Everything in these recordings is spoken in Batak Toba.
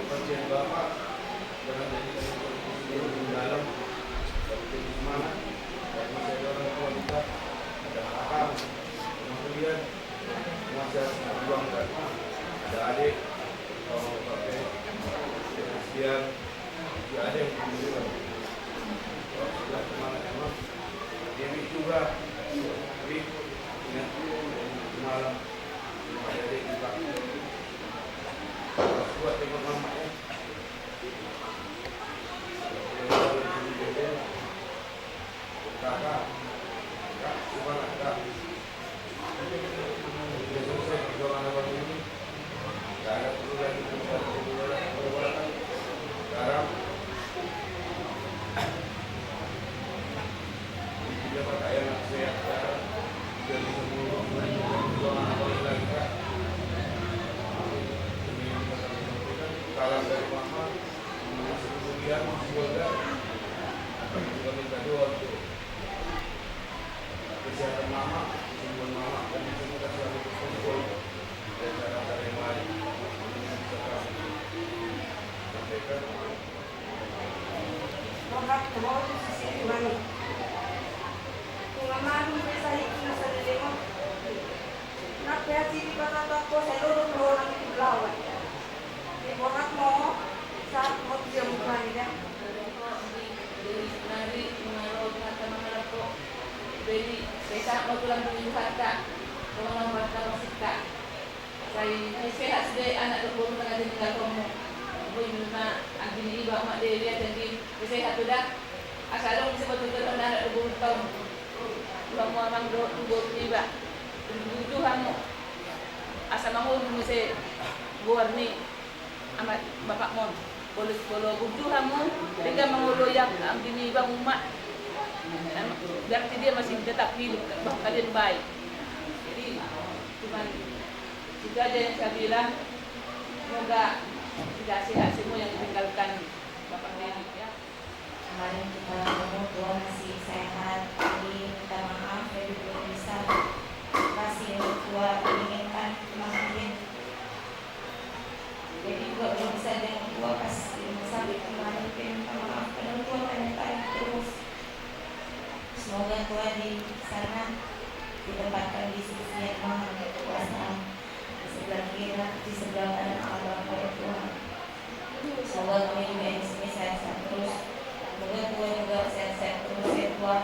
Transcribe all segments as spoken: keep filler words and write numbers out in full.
Bapak, jangan jadi dalam, jangan jadi semangat, dan masih ada orang tua kita, ada kakak, kemudian masih harus berjuang, kan? Ada adik, kalau pakai Christian, masih ada yang kemudian. Kalau sudah semangat emang, Dewi juga, Dewi, ingat, malam, ada adik juga. Kuat tengok mama, ya. Salam dari mama. Kemudian masih Golda. Kami minta doa untuk kesehatan mama, kesembuhan mama, dan bisa kita selalu berkumpul di acara-acara yang lain. Ini yang bisa kami sampaikan. Rohat roh tu sisi Tuhan. Tunga madung pe sahit na saleleng on. Nang pe hasi di patata ko sai lolo roha ni tu lawan. Di bohat mo, sahat mo tu siamun Tuhan i da. Di, di nari mangaro hata mangalap ko. Beri, sai sahat mo tulang bini hata. Tulang hata masita. Sai, sai sehat sude anak dohot boru na gabe ninggalhonmu. Boi ma anggi ni iba ma de liat anggi. Sai sehat suda. Asa adong muse botul terhon anak dohot boru taon. Tuhan mu amang dohot tu boru niba. Tujuh hamu. Asa mangolu muse goar ni anak bapakmon. Molo, molo burju hamu, denggan mangoloi anggi ni ibamu ma. Berarti dia masih tetap hidup, bah, kalian baik. Jadi, cuman itu aja yang saya bilang. Semoga tidak sehat semua yang ditinggalkan Bapak Dewi, ya. Kemarin kita ketemu, Tuhan masih sehat, jadi minta maaf ya, belum bisa kasih orang tua inginkan kemarin. Jadi juga belum bisa jenguk gua pas di rumah sakit kemarin, minta maaf karena gua tanya-tanya terus. Semoga Tuhan di sana ditempatkan di sisi yang maha kuasa, di sebelah kiri, di sebelah kanan Allah, ya Tuhan. Semoga kami juga di sini sehat-sehat terus. Semoga gua juga sehat-sehat terus ya Tuhan.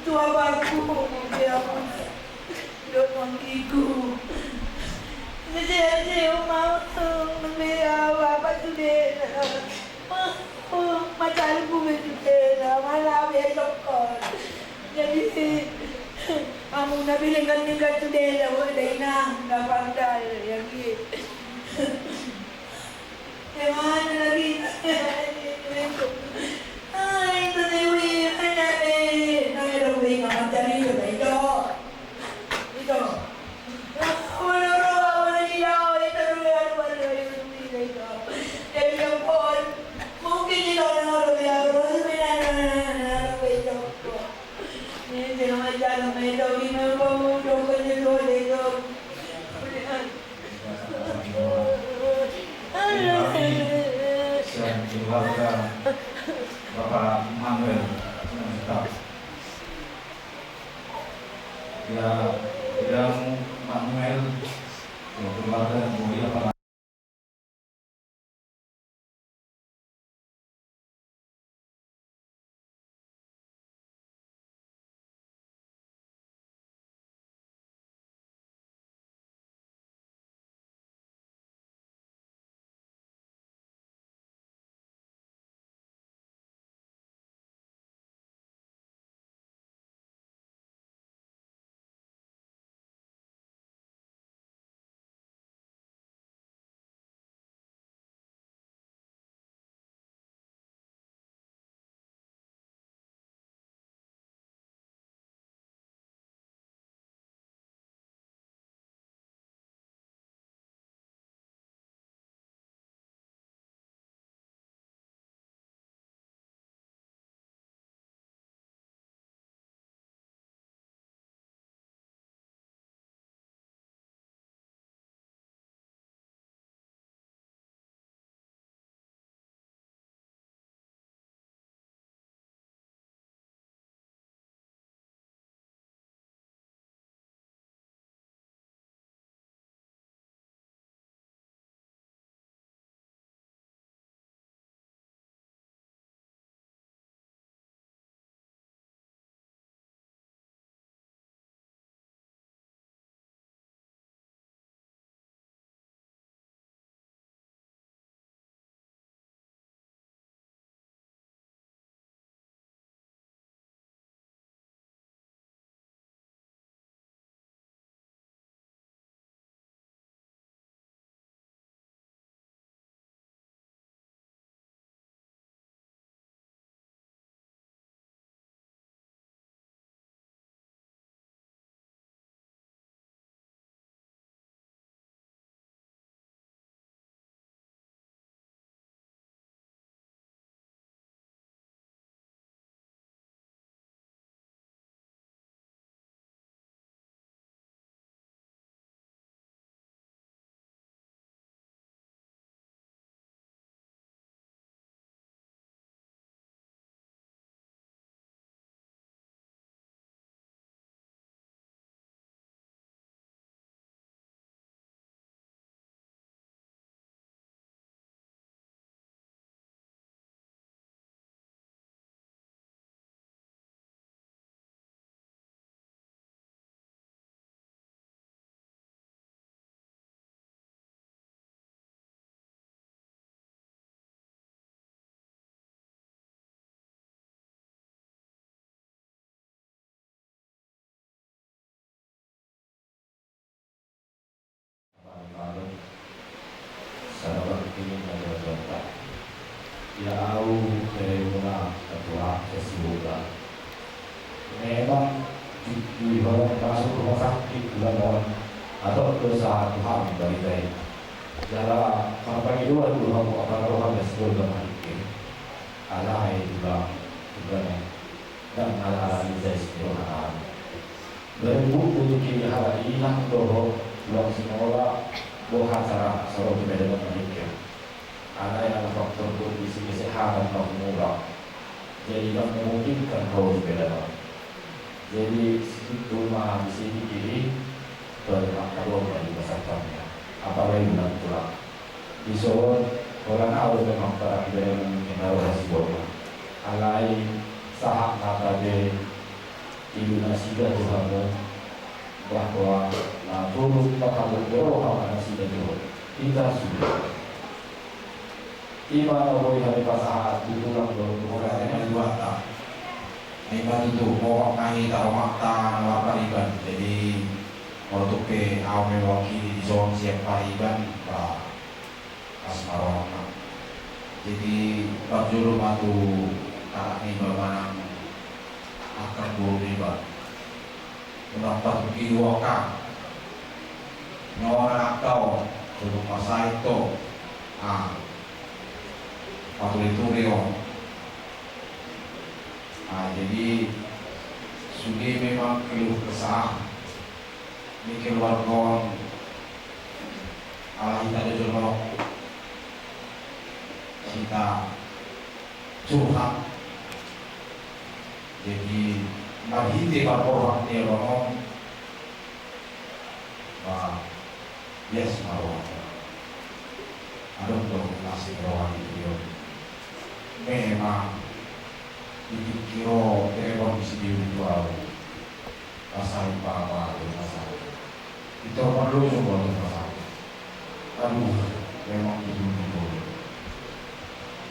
Tua bangku, dia pun dot mangkiku. Jadi, jadi, mau membela bapak tu dia. Masalahku begitu, mana besok kau. Jadi, kamu nabi dengan tinggal tu dia, oh, dah inang, dah pandai, ya, gitu. Di mana lagi? Ai, itu Dewi, mana, eh? Nah, ada gue ingat dari itu, itu. Itu. Mana roh, mana dia? Itu dulu, aduh, aduh, aduh, itu, itu. Jadi, ya ampun. Mungkin itu orang-orang yang harus menang, itu. Ini dia macam itu, ini mau dong, itu, itu. Kami sian keluarga Bapak Manuel Simanjuntak. Ya, Idam Manuel, keluarga dan kemudian para Sada partingkian na jala jala. Ia au, beremuna ketua sesibulan. Memang di, di bawah masuk rumah sakit bulan on, atau dosa Tuhan dari tadi. Jala parpagi dua dua mau apa rohan dan sebelum berpikir. Alai tulang, tulang, dan ala-ala ni saya setiap hari. Berembuk untuk kiri hara ilang doho, ulang sinola, boha cara soro di medan menikir. Alai ala faktor kondisi kesehatan mau murah. Jadi, nggak memungkinkan kau di medan. Jadi, situ rumah di sini kiri, banyak kadong lagi masakannya. Apalagi ulang tulang. Dison, holan au memang parang ibana mungkin au hasiboto. Alai, sahat ma tabe, ilu nasida tu hamu, bahwa na turut manghaburhon roha ma nasida tu ho. Hita sude. Ima na boi hami pasahat tu tulang dohot tu hona. Ima tutu, mohon ma hita omak ta na marpariban. Jadi, molo tung pe au mewakili dison sian pariban, ba, pas ma rohangna. Jadi, parjolo ma tu anak niba manang angka boru niba. Unang patuki uang ka. Nona angka on, sotung marsahit ho. Ah. Paturi-turi on. Ah, jadi, sude memang keluh kesah ni keluarga on. Ala hita do jolma on. Hita curhat. Jadi, marhite parborhat ni abang on, Yes, ma roha. Adong do las ni roha di dia. Memang di tingki ro telepon di sini di bawah. Pasal apa, apa, pasal. Itu perlu juga pasal. Aduh, memang betul-betul.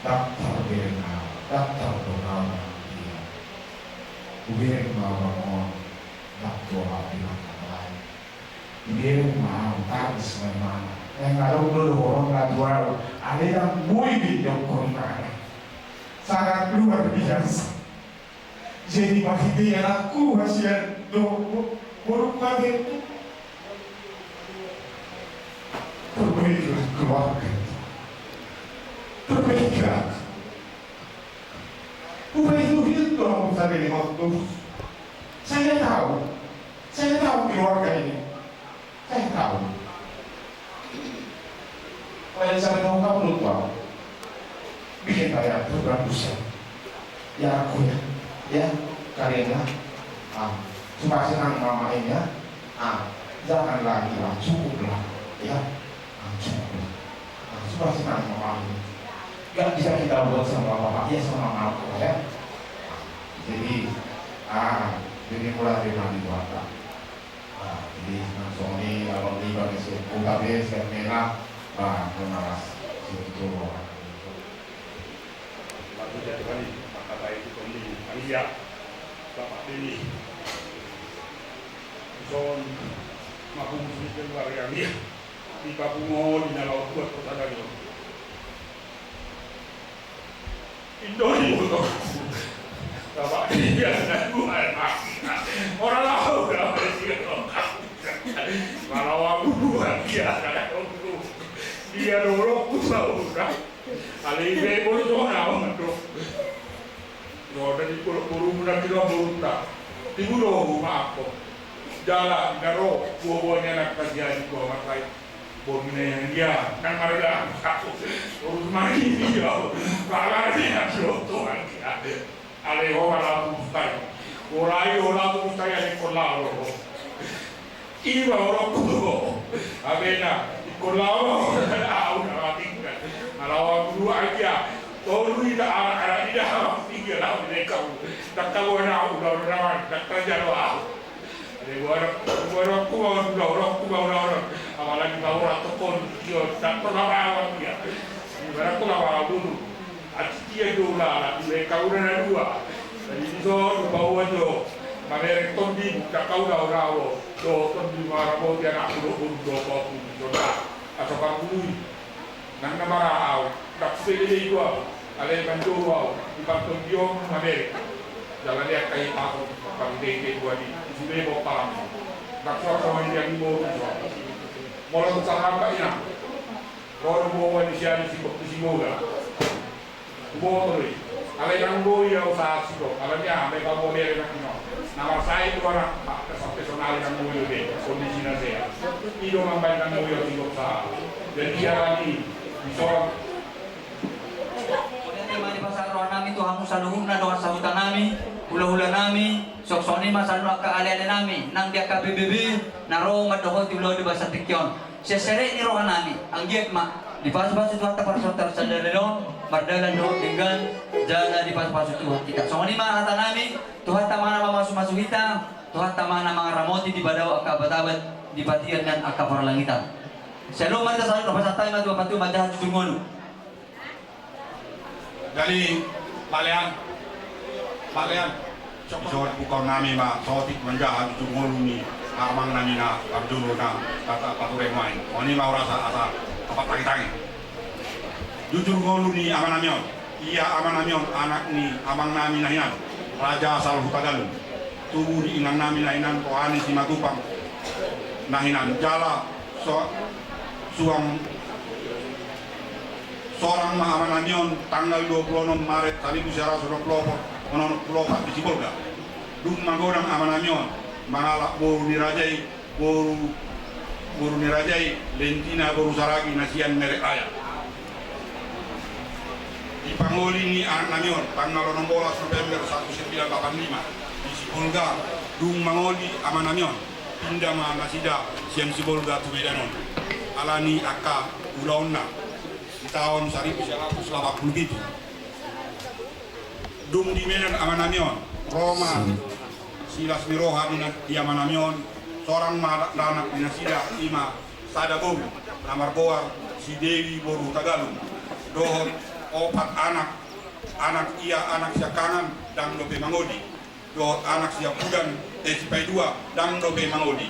Daftar bereng, daftar bereng dia. Bereng mau, mau, daftar bereng. Dia mau, tak semana. Yang ada udah orang natural. Ada yang bui di jokowi mana. Sangat luar biasa. Jadi pasti dia anakku, kasihan. Tuh, burung mati. Perbaikilah keluarga itu. Perbaikilah. Ubahiluhil dohot sada ni waktu. Saya tahu. Saya tahu keluarga ini. Saya tahu. Kalau saya tahu kamu lupa. Bikin saya program buset. Ya aku ya. Ya, kalian ya. Ah, cuma senang mama ini ya. Ah, jangan lagi lah, cukup lah. Ya. Ah, cukup lah. Ah, cuma senang mama ini. Gak bisa kita buat sama bapak, ya sama mama ya. Jadi, ah, jadi mulai dari nanti buat. Ah, jadi langsung ni, kalau di bagi si Kuta be, si Mela, ah, terima kasih. Situ. Lagu jatuh kali, maka baik itu kami, kami ya. Bapak Deni. Son, mahu musik keluar yang dia. Di Papua, di Nalawa, buat kota Dago. Indo di motor. Bapak dia na dua. Orang lalu dah. Kalau aku buat dia, dia dorong ku saudara. Alai be boleh zona, Om, do. Zona di pulau Burung, na kira Burung, tak. Di pulau rumah aku. Jalan, daro, buah-buahnya anak kerja di gua makai. Borngina yang dia, nang marga aku. Urus mani dia. Parah dia, dia tuan dia. Ale ho, ala tu mustai. Orai ho, ala tu mustai, ale kola ho. Iba orang kudo. Abena, kola ho. Au na mati. Ala ho dua aja. Tolu ida, ala ida, tiga lah, mereka. Tak tahu anak, udah, udah, tak kerja doa. Ibaratku, ibaratku, ibaratku, ibaratku. Apalagi kau orang tekon, dia tak pernah lawan dia. Ibaratku lawan dulu. Ati dia dua lah, dia kau udah ada dua. Jadi di sana bawa jo. Mamerek tondi, tak kau dah orang. Do tondi marah mau dia nak dulu, dulu, dulu, dulu. Asal kau dulu. Nang na mara au, ndang hupede be i tu au, alai manjou au, di partondion mamerek. Jala di angka i pasu, pangitete dua di, di sude bo palam. Ndang suang songon i di anggi boru suang. Molo tu sangamba inang. Ro do boa ni sian di si, di Siboga. Huboto do i. Alai ndang boi au sahat sidok. Alani aha, alai pabodere na hino. Na marsahit do anak, peson-pesonali ndang boi do be. Kondisina sehat. I do mambaen ndang boi au sidok sahat. Jadi alani, dison. Songon i ma dipasahat rohanami tu hamu saluhutna dohot sahutanami, hulahulanami, songon i ma saluhut angka alealenami, nang di angka B B B, na ro mandohoti ulaon di bagasan tingki on. Sian serep ni rohanami, anggiat ma dipasupasu Tuhanta parsaoran sadari on, mardalan dohot denggan, jala dipasupasu Tuhan hita. Songon i ma hatanami, Tuhanta ma na mamasumasu hita, Tuhanta ma na mangaramoti, dipadao angka abatabat, dipatiar nian angka parlangitan. Sian on ma hita saluhut, pasahat hami ma tu Amanta Debata manjaha jujur ngolu. Jadi, Pak Lean, Pak Lean, dison pungkaonnami ma saotik manjaha jujur ngolu ni amangnami na parjolo na pature nuaeng. Songon i ma hurasa asa dapat tangi-tangi. Jujur ngolu ni amanami on. Ia amanami on anak ni amangnami na hinan, raja asal Hutagalung. Tubu di inangnami na hinan roha ni Simatupang na hinan. Jala so, suang sorang ma amanami on tanggal dua pulu onom Maret saribu sia ratus onom pulu opat, onom pulu opat di Sibolga. Dung magodang amanami on mangalap boru ni raja i, boru, boru ni raja i Lentina boru Saragi na sian Merek Raya. Dipangoli ni anaknami on tanggal onom bolas November satu sembilan delapan lima di Sibolga. Dung mangoli amanami on Pinda ma nasida sian Sibolga tu Medan on, ala ni angka ulaonna di taon saribu sia ratus lapan pulu pitu. Dung di Medan amanami on, ro ma silas ni roha di na-, di amanami on, sorang ma dakdanak di nasida, i ma sada boru na margoar si Dewi boru Hutagalung, dohot opat anak, anak ia anak siangkangan, ndang dope mangoli, dohot anak siampudan, eh, sipaidua, ndang dope mangoli.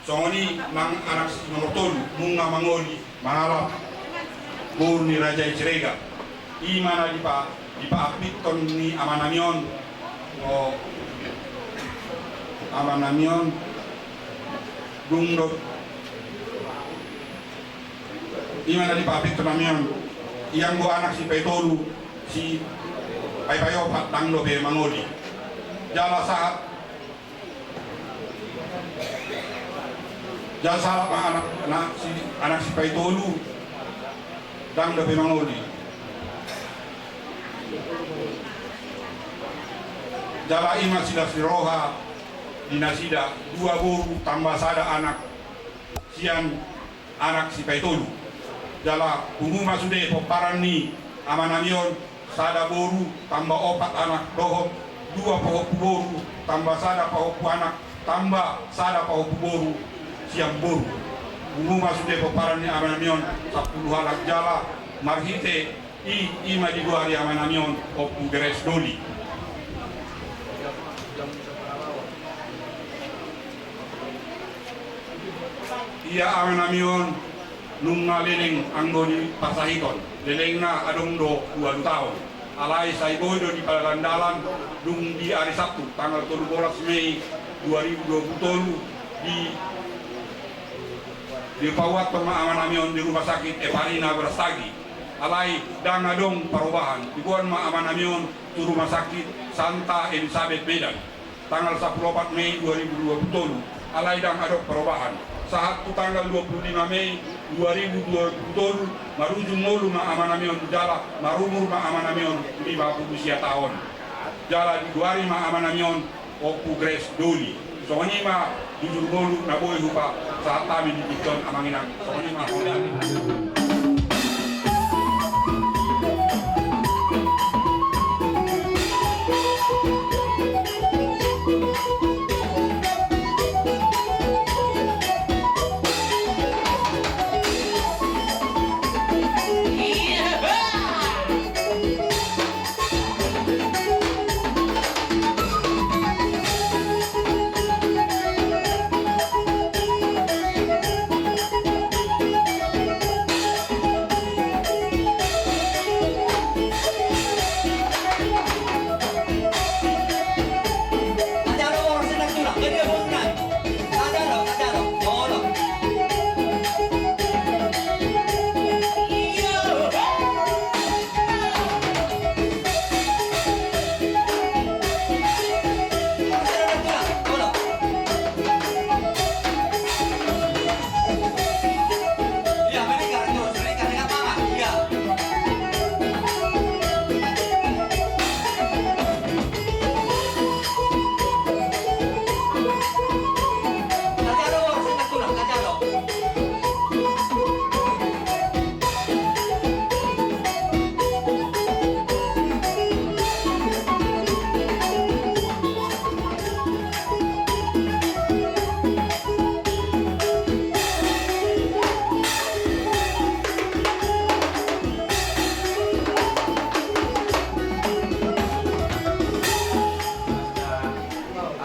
Songon i nang anak si nomor tolu, nunga mangoli mangalap boru ni raja i Siregar. I ma na dipa-, dipaambiton ni amanami on, o, amanami on, dung do-, i ma na dipaambiton amanami on, ianggo anak sipaitolu, si-, pai-, paiopat ndang dope mangoli. Jala sahat Jala sahat ma anak, na, si, anak sipaitolu, ndang dope mangoli. Jala i ma silas ni roha di nasida, dua boru tamba sada anak sian anak sipaitolu. Jala pungu ma sude pomparan ni amanami on, sada boru tamba opat anak dohot dua pahompu boru tamba sada pahompu anak tamba sada pahompu boru sian boru. Pungu ma sude pomparan ni amanami on sampulu halak jala marhite i, i ma digoari amanami on Ompu Geres Doli. Ia amanami on nunga leleng anggo di parsahiton, lelengna adong do ualu taon. Alai sai boi do di padalan-dalan, dung di ari Sabtu tanggal tolu bolas Mei dua ribu dua pulu tolu di, dipauathon ma amanami on di rumah sakit Eparina Brastagi. Alai ndang adong parobahan, diboan ma amanami on tu rumah sakit Santa Elizabeth Medan tanggal sampulu opat Mei dua ribu dua pulu tolu, alai ndang adong parobahan. Sahat tu tanggal dua pulu lima Mei dua ribu dua pulu tolu, marujung ngolu ma amanami on jala marumur ma amanami on lima pulu sia taon. Jala digoari ma amanami on Ompu Geres Doli. Songon i ma jujur ngolu na boi hupasahat hami di tingki on, amang inang. Songon i ma.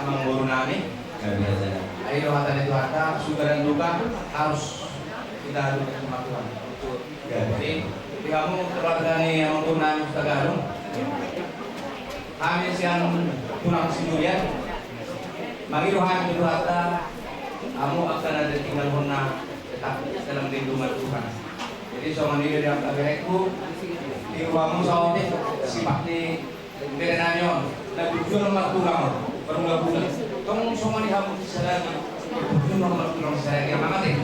Amang boru nami. Ai do hata ni Tuhanta, suka dan duka harus kita adukan sama Tuhan. Jadi, di hamu keluarga ni amang boru nami Hutagalung, hami sian tulang si Julian, mangido hami tu Tuhanta, hamu angka na ditinggalhonna tetap dalam lindungan Tuhan. Jadi, songon i do di angka berengku, di rumahmu saotik, sifat ni Bere nami on, na tujuan martulang on, marula-ula. Tong songon i hamu sadari, tujuan martulang sadari, amang ate.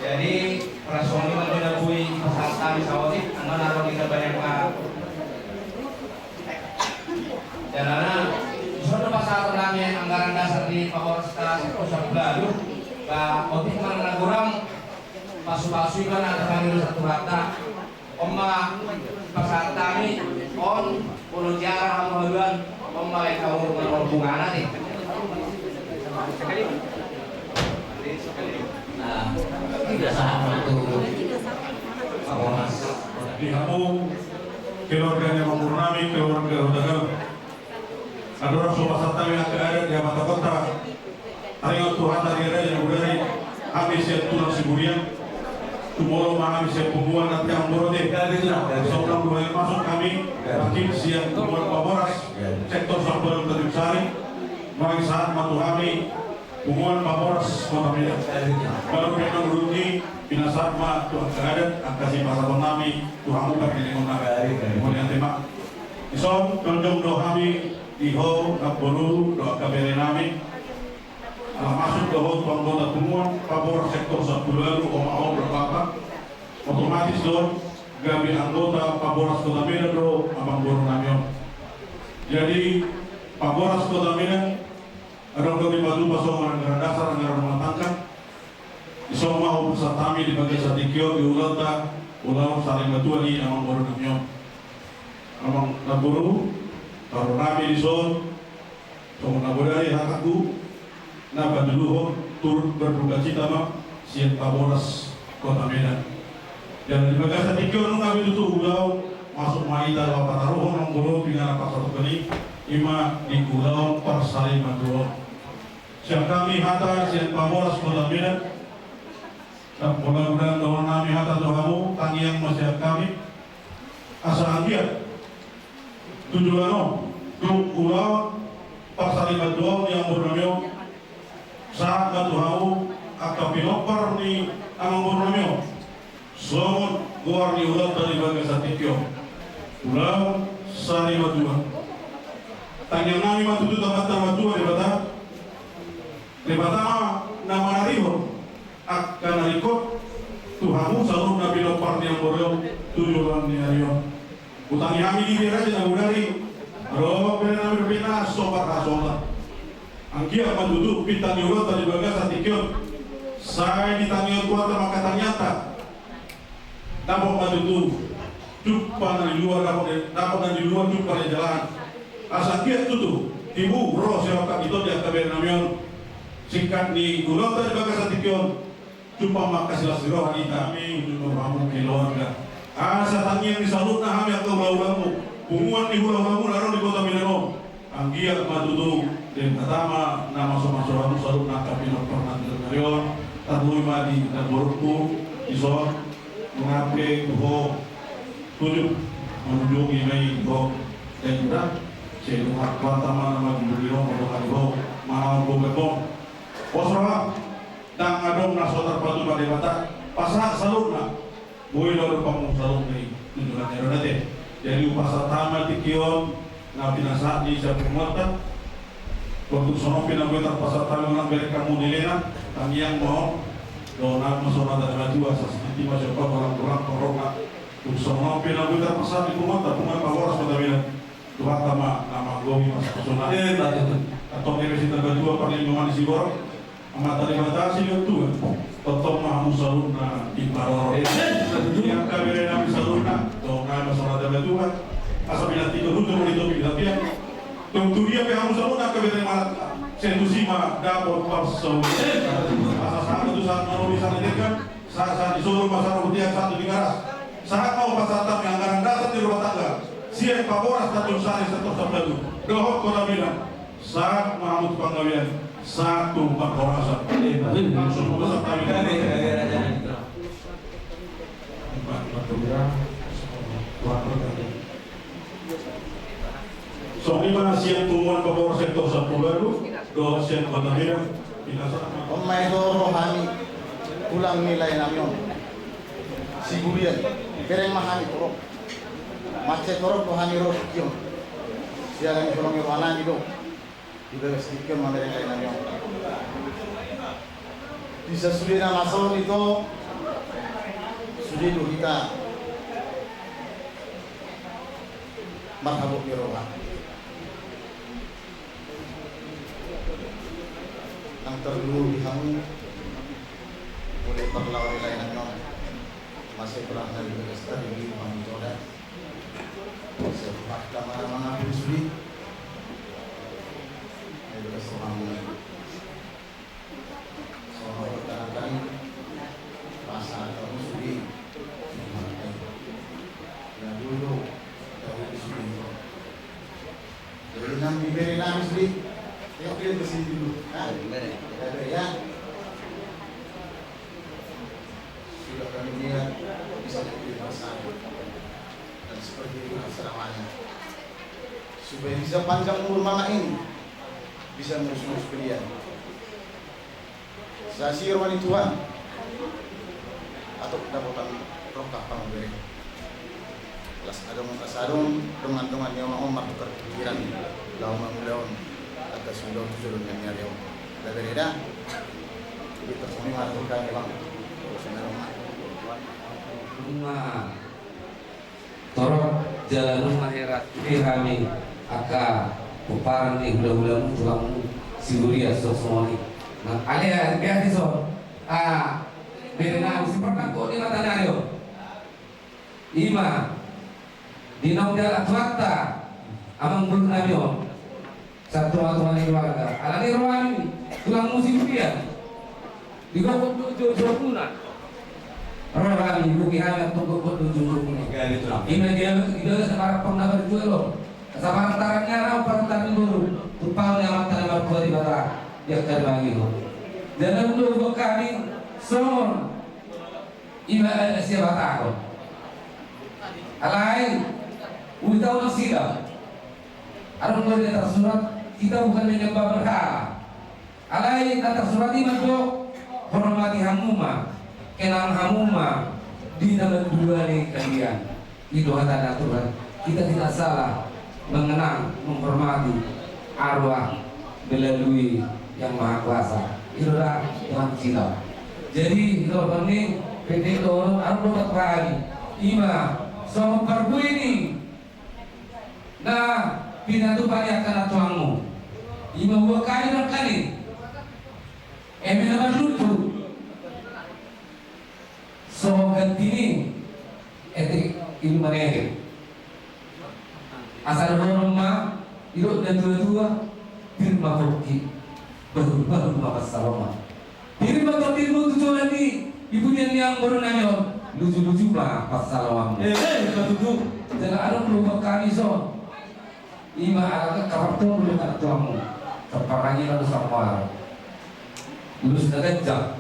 Jadi, ras songon i ma na boi pasahat hami saotik, anggo na ro di na banyak ma. Jala na, songon pasahat nami anggaran dasar ni Pahoras ta sektor Sampulu Ualu, ba otik ma na godang pasupasu i ma na tapangido Tuhanta. On ma pasahat hami on, molo tiara hamu haduan, on ma i hamu manorbungana ni. Nah, sudah sahat waktu Pahoras. Di hamu keluarga ni amangboru nami, keluarga Hutagalung. Andorang so pasahat hami angka adat di amangboruta, taringot tu hata ni raja na bodari, hami sian tulang Siburian, tumolo ma hami sian punguan na tiang borote. Sonang dua masuk hami, patik sian punguan Paboras, sektor Sampulu Ualu Tanjung Sari, nuaeng sahat ma tu hami, punguan Paboras Kota Medan. Baru pernah urut ni pinasahat ma tu angka adat, angka sipasahaton nami tu hamu parlinggoman nami. Mauliate ma. Dison jongjong do hami di ho namboru dohot angka bere nami. Ala masuk do ho tu anggota punguan Paboras sektor Sampulu Ualu, oma on do bapa. Otomatis do gabe anggota Paboras Kota Medan do amangboru nami on. Jadi Paboras Kota Medan, adong do dipatupa songon anggaran dasar, anggaran rumah tangga. Dison ma hupasahat hami di bagasan tingki on di ulaonta, ulaon sarimatua ni amangboru nami on. Amang namboru, haroro nami dison, songon na bodari hatangku, na patoluhon turut berdukacita ma sian Paboras Kota Medan. Jala di bagasan tingki on nunga be tutu ulaon, masuk ma hita laho pataruhon namboru pinggan parsatongkinan i, i ma di ulaon parsarimatua on. Sian hami hata sian Paboras Kota Medan. Ndang pola godang dohonon nami hata tu hamu, tangiang ma sian hami. Asa anggiat tu joloan on, tu ulaon parsarimatua on ni amangboru nami on, sahat ma tu hamu angka pinompar ni amangboru nami on. Songon goar ni ulaonta di bagasan tingki on, ulaon sarimatua. Tangiang nami ma tutu tu Amanta na martua Debata. Debata ma na manarihon angka na ringkot tu hamu saluhutna pinompar ni amangboru on tu joloan ni ari on. Hutangi hami di raja na bodari, ro bere nami dope na so parhasota. Anggiat ma tutu pinta ni ulaonta di bagasan tingki on, sai ditangihon Tuhanta ma angka tangiangta. Dapot ma tutu jumpa na di luar, dapot, dapot na di luar jumpa na di jalahan. Asa anggiat tutu tibu ro sian angka ito di angka bere nami on. Singkat ni ulaonta di bagasan tingki on, jumpa ma angka silas ni roha di hita, hami ujungna hamu keluarga. Asa tangiang ni saluhutna hami angka hulahulamu, punguan ni hulahulamu na ro di Kota Medan on. Anggiat ma tutu Debata ma na mamasu-masu hamu saluhutna angka pinompar na di ari on. Tarlumobi ma di namborungku dison, nunga pe tu ho tujuh mangunjungi ma i ho. Dan juga sai nunga Tuhanta ma na mangunjungi ho, mandohani ho, manaon ho. Pos roham. Ndang adong na so tarpatupa Debata, pasahat saluhutna. Boi do adong pamusalut ni tunjukan ni adong ate. Jadi hupasahat hami tingki on na pinasahat ni sian punguanta. Tung songon on pe na boi tarpasahat hami, unang bereng hamu dilena, tangiang ma on. Dohonon ma songon hata ni natuatua, sasintiti ma siompa, tulang-tulang, torop na. Tung songon on pe na boi tarpasahat di punguanta, punguan Paboras Kota Medan. Tuhanta ma na manggohi pasu-pasuna. Eh, betul. Antong di besi terbatua parlindungan ni siborok. Amanta Debata silehon Tuhan, tongtong ma hamu saluhutna diparorot. Di angka bere nami saluhutna, dohonon ma songon hata ni natuatua. Asa pinantikhon hujur ma di topi ni tapian. Tung tu dia pe hamu saluhutna angka bere nami, sai tusi ma dapot parsaulian. Asa sahat tu sahat na ro di sana dekat, sahat-sahat di solu ma sahat tu dia sahat tu di garas. Sahat ma hupasahat hami anggaran dasar ni rumah tangga sian Paboras Tanjung Sari sektor Sampulu Ualu dohot Kota Medan. Sahat ma hamu tu panggabean, sahat tu parhorasan. Langsung ma sahat hami. Songon i ma sian punguan Paboras sektor Sampulu Ualu dohot sian Kota Medan. Pinasahat ma. On ma i do ro hami tulang ni lae nami on. Siburian. Bereng ma hami torop. Mansai torop do hami ro tingki on. Siala ni holong ni roha nami do. Di bagas tingki on mamereng lae nami on. Di sasude na masa on ito, sude do hita marhabot ni roha. Tardulu di hamu, mulai parlawan ni lae nami on. Masa i perang dari bagas tadi di Bang Joda. Saya fakta mana mangapun sudi. Saya juga seorang mulai. Seorang pertama kali rasa kamu sudi. Ya dulu, ya dulu sudi. Jadi nang di bere nami sudi. Tengok dia ke sini dulu. Hah? Bere. Ya, bere, ya. Sudah kami niat bisa jadi pasangan. Dan seperti itu selamanya. Supaya bisa panjang umur mama ini. Bisa ngurus-ngurus belian. Sasi roha ni Tuhan. Atau dapotan rongkap pamubere. Las adong, las adong, dongan-dongan ni omak-omak tukar pikiran. Laho mangulahon angka sudah tu jolon ni ari on. Bere da. Jadi tersoni mah tukar memang. Terus memang. Torop jala nunga heran di hami angka pomparan ni hulahulamu, tulangmu si Huria songon i. Nah, ale ya biasa so. Ah, bere nami si pernah kok di mata nari on. Ima di naung dialap Tuhanta amangboru nami on. Satua-tua ni keluarga. Alani rohani tulang musim dia. Digogot do jojomuna. Rohani buki hana tong gogot do jojomuna. Ima dia, dia sekarang pernah berjual lo. Sabar tarannya rau parantaran dulu. Tupang yang mata nama tua di bata. Dia kerbangi lo. Jangan dulu buat kami. Songon. Ima ada siapa takut. Alai. Udah tahu nasida. Adong do na tarsurat, kita bukan menyembah berhala. Alai na tarsurat i mandok, hormati hamu ma, kenang hamu ma, di na mandua ni kalian. I do hata ni aturan, kita tidak salah mengenang, menghormati arwah melalui Yang Maha Kuasa. I do da Tuhan kita. Jadi, i do hon ni, pendek do, adong do buat hami. Ima, songon parbue ni na pinatupa ni angka na tuangmu. Ima dua kali nangkali. Eme na marluntu. So ganti ni. Etik ilmu manehe. Asal dohonon ma. Idok na tua-tua. Pir ma pongki. Bahul-bahul ma pansalongan. Pir ma tondinmu tu joloan ni, di pudian ni amangboru nami on, luju-luju ma pansalonganmu. Eh, eh, patudu. Jala adong do buat hami son. Ima ala kabar tolu na tuangmu. Saparangi lalu samuara. Ulus na ganjang,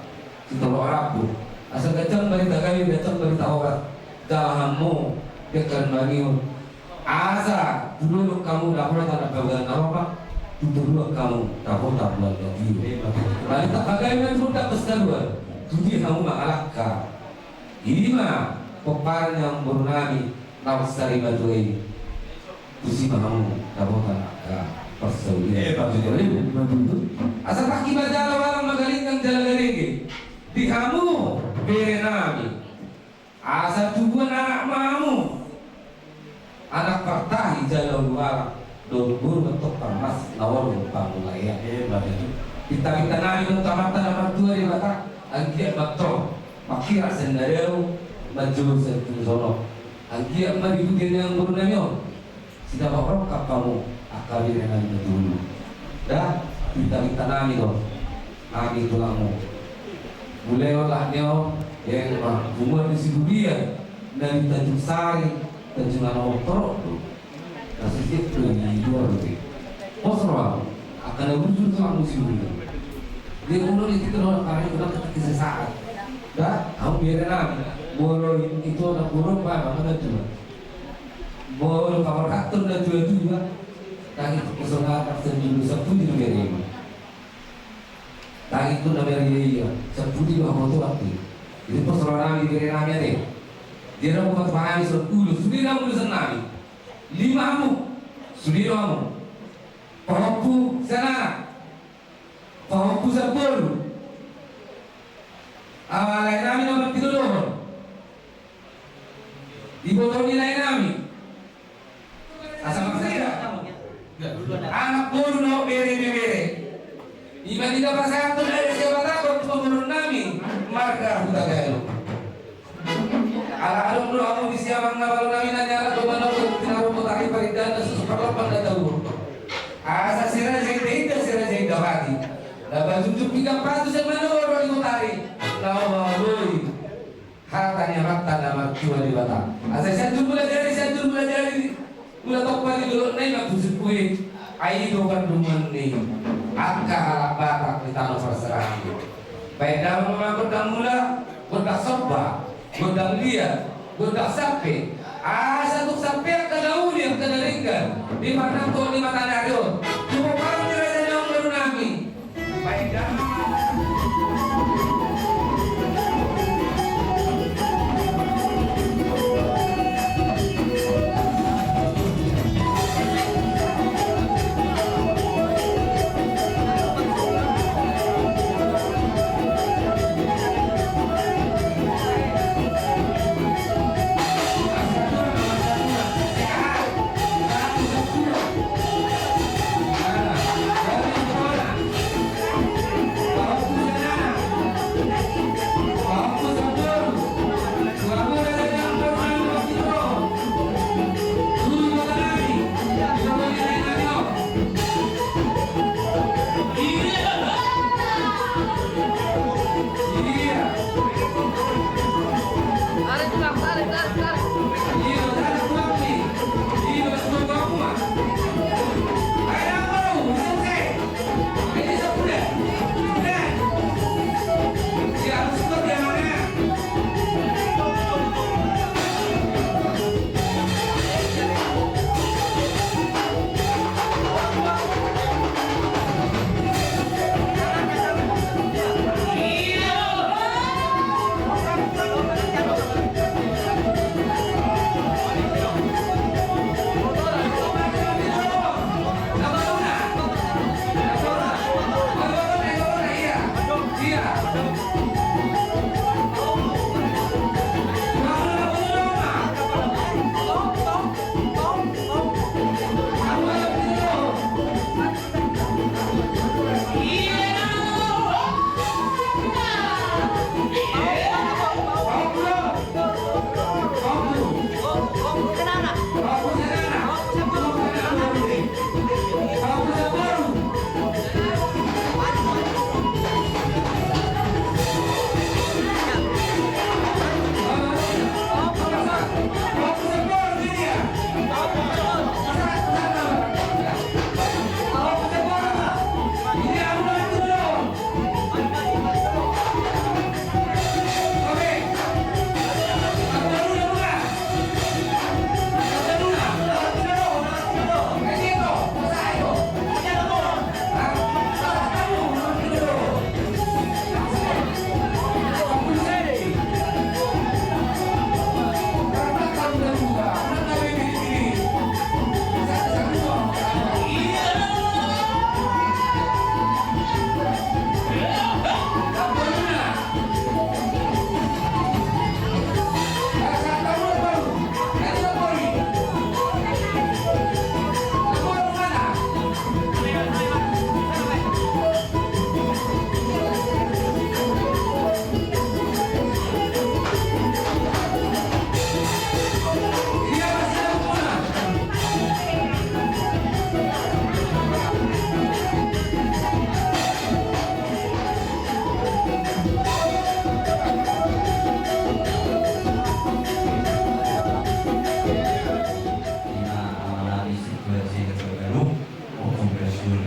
sitolok rambu. Asa ganjang barita gabe, ganjang barita horas. Jala hamu, dia kan bangion. Asa tu dolok hamu dapotan na paboa na roha, tu dolok hamu dapotan na tiur. Bari tapagae ma tu dolok hamu, tu dia hamu mangalangka. Ima pomparan ni amangboru nami na sari matua i. Tusi ma hamu dapotan angka parsaulian. Asa paki ma jala walang, magalinggang jala garege di hamu bere nami. Asa tubuan anak ma hamu, anak partahi jala ulualang, dohot boru ma tong parmas na olo pangulaian. Pinta-pinta nami do tu Amanta na martua Debata, anggiat ma tong manghiras sian na dao, manjou sian tung sono. Anggiat ma di pudian ni amangboru nami on. Sidapot rongkap hamu angka bere nami na tolu. Da, pinta-pinta nami do, nami tulangmu. Mulai olah neo, yang ma, umur di Sibulian, na di Tanjung Sari, Tanjung Anom torop do. Na sisip do di luar do. Pos roham, angka na bujur tulangmu Sibulian. Dia umur itu kan orang kami kenal ketika sesaat. Da, hamu bere nami. Molo itu anak burung, mana, mana tu. Molo pamarhaton na tua-tua, tagi tu kosongan, sendiri saputi na bere. Tagi tu na bere, saputi do hamu tu ati. Jadi pos roha nami bere nami ate. Dia na buat pahami so dulu, sudah na dulu senami. Lima hamu, sudah do hamu. Pahompu sian anak. Pahompu sampulu. Awa lae nami nomor pitu dohot. Diboto ni lae nami. Asa maksudnya. Anak boru na bere bebere. Ima di na pasahathon adat siapatagon tu pamoruon nami marga Hutagalung. Ala adong do hamu di siamang na balo nami na nialap do manogot pinarombo tari parindahan na susu parlompan na taur. Asa si Raja Indainda, si Raja Indapati na pajungjung pinggan patu sian manogot ro di botari na oba oloi. Hata ni amanta na martua Debata. Asa Sianjur Mulajadi, Sianjur Mulajadi, mula tompa di dolok na i ma pusuk kue. Ai do pandohan ni angka halak Batak di tano parserahan. Baen damang ma gondang mula, gondang somba, gondang liat, gondang sampe. Asa tung sampe angka na uli, angka na denggan di parnangkohon ni mataniari on. Cukup baru ni raja ni ombaru nami.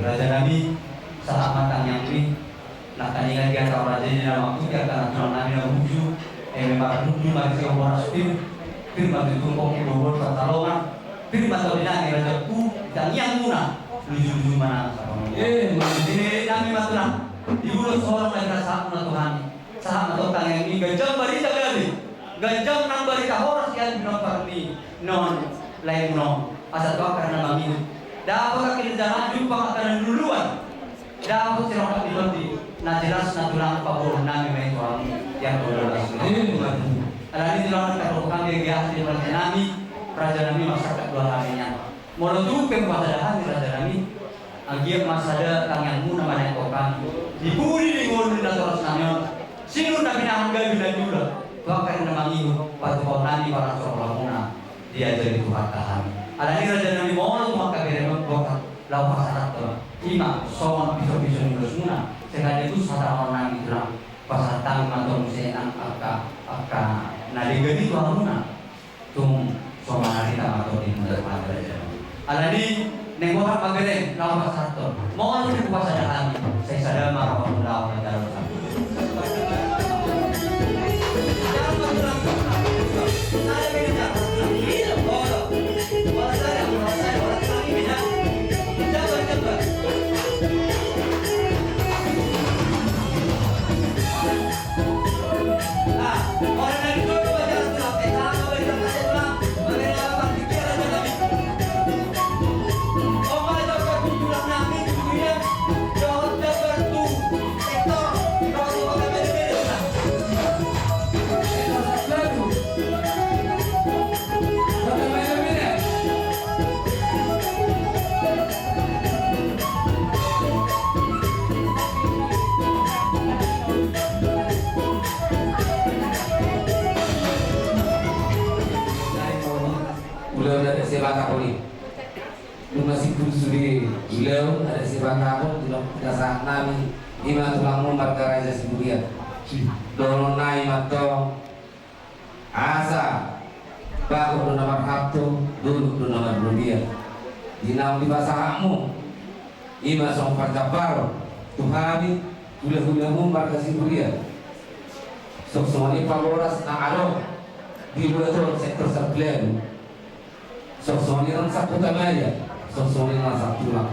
Raja nami, sahat ma tangiang ni. Nangkaningan di angka raja i na mangkuti angka na tulang nami na burju, eme marnundu ma di sian horas pir, pir ma tutu pongki bohol pansalongan, pir ma toli nami rajaku, tangiang muna, luju-luju ma nang sapanganon. Eh, ma- Di nami ma tulang, di ulos holong na pinasahat muna tu hami, sahat ma tong tangiang i, ganjang barita gabe, ganjang nang barita horas i, pinompar ni non lae muna on, asa tu angka na mangihut, dapot angka na jala jumpang angka na niluluan. Dapot sirongkap ni tondi, na jelas na tulang paboa nami ma i tu hami, yang kedua belas. Alani tulang na tarlupa hami, yang biasa di raja nami, raja nami masyarakat dua hami nian. Molo tu pe bahasa dahan raja nami, Anggiat ma sada tangiangmuna manangkok hami di pudi ni ngolu ni natorasnami on, sinur na pinahan gabe na niula, tu angka na mangihut patupaonnami paransoralamuna. Diajari Tuhanta hami. Alani i rajanami, molo tu angka beremon borhat laho pasahathon, i ma songon piso-piso ni ulosmuna, sekaligus hatahonon nami tulang, pasahat hami ma antong muse nang angka, angka na denggan i tu hamuna. Tung so manarita ma antong di muna tu hami rajanami. Alani i, naeng borhat ma bereng laho pasahathon. Molo tung pasada hami, sai sada ma rohamuna laho manjalo. Ulaon adat Batak on i. Nunga simpul sude ulaon adat Batak on di na sahat nami, i ma tulangmu marga Raja Siburian. Dohonon nami ma antong, asa bagot do na marhalto, dolok do na marlobian. Di naung dipasahatmu, i ma songon parjambaron tu hami hulahulamu marga Siburian. Songon i pamboras na adong di Buat Sektor Samplean. Songon i nang saputa maria, songon i nang saputa.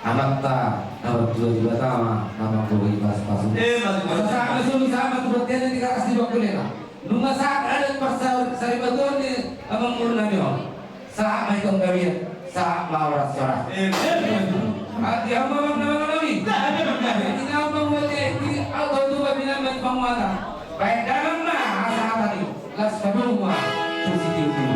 Amanta na martua Debata ma na manggohi pasupasu. Eh, mantap. Sahat ma solu, sahat ma tu bontean na di garas ni bangkulena. Nunga sahat adat parsaripeon ni amangboru nami on. Sahat ma i tu gabe, sahat ma horas-horas. Eh, eh, eh. Hati hamba bang nama nami. Hati hamba buat eh, di auto tu babi nama di panguatan. Baen damang ma asa hata ni las padung ma tu si tiu-tiu.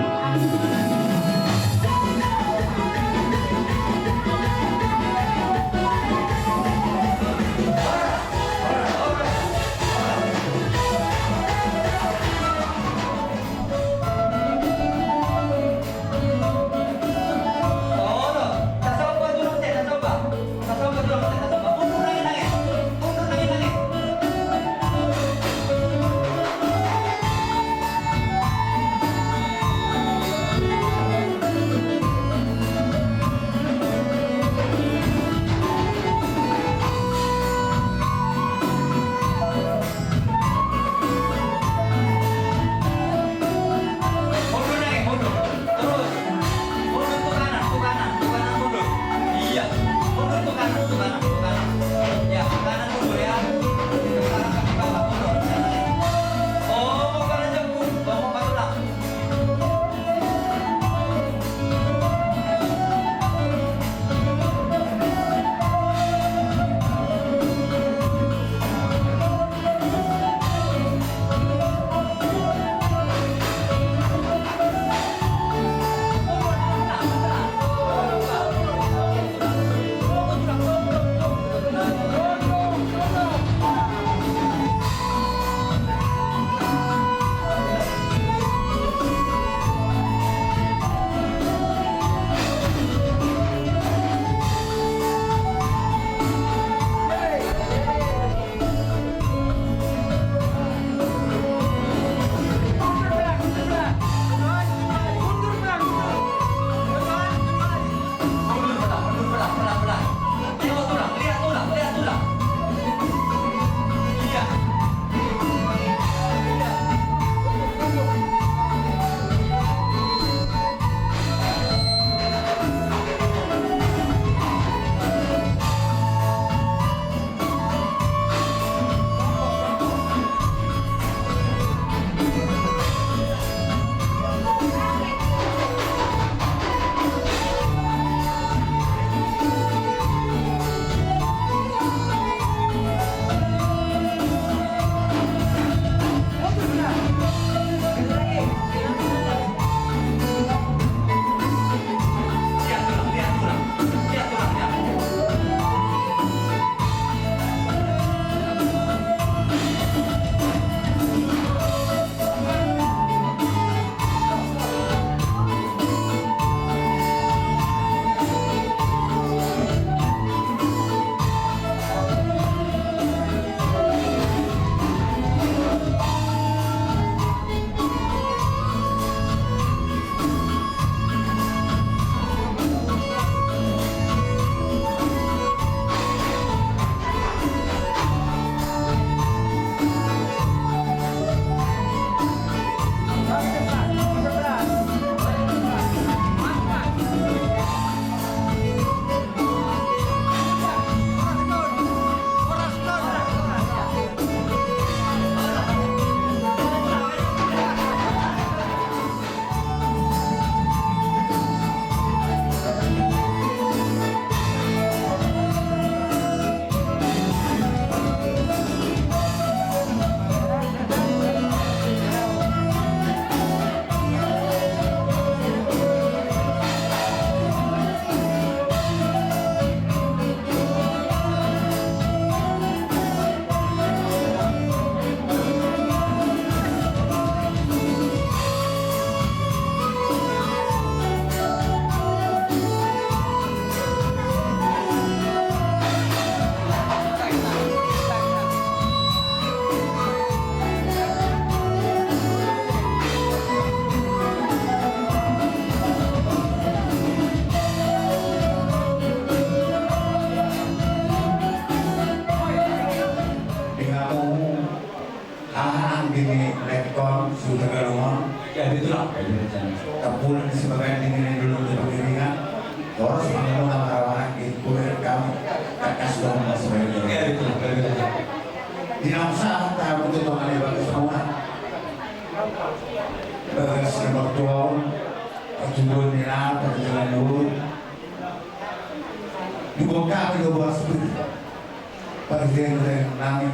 Tampulan ni Sibabaen di Nini dulu di Pangiringan. Horas mangona marawanan di kuliah kami. Takas dong mas. Di naung sahat tahu tu tongan di bagas semua. Bagas ni mertuaon. Pertumbuhan ni nata di jalan dulu. Di bawah kami dua belas pun. Parhitean nami.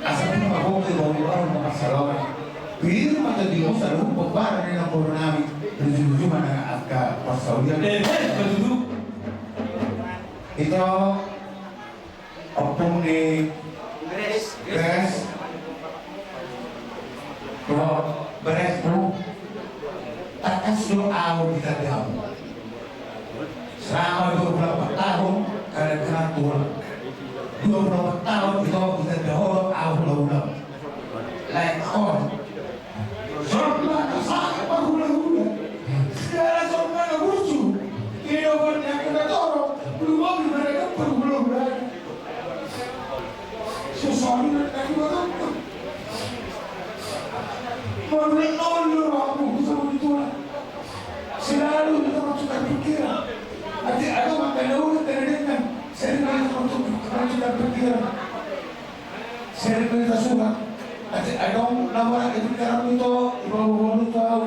Asa pun mabok di bawah-bawah mamasalona. Pir mata di musa lu pembar di nampur nami. Lucu-lucu mana angka pasaulian. Eh, eh, betul. Itu ompung ni Beres. Beres. Lo, beres, Bu. Takas do au di tandamu. Selama dua puluh empat tahun, kada pernah tulang. Dua puluh empat tahun itu kita dahulu au ulang-ulang. Lain on. Sombong, sangat berhula-hula. Segala sombong, lucu. Dia pun yang kena dorong. Belum mobil mereka pun belum berani. Susah bener, kan, gua takut. Mau bilang nol dulu, aku bisa begitu lah. Selalu kita masukkan pikiran. Nanti ada makan dulu, kita dengarkan. Saya dengar untuk masukkan pikiran. Saya dengar surat. Nanti ada nama itu, karena itu, ibu-ibu itu tahu.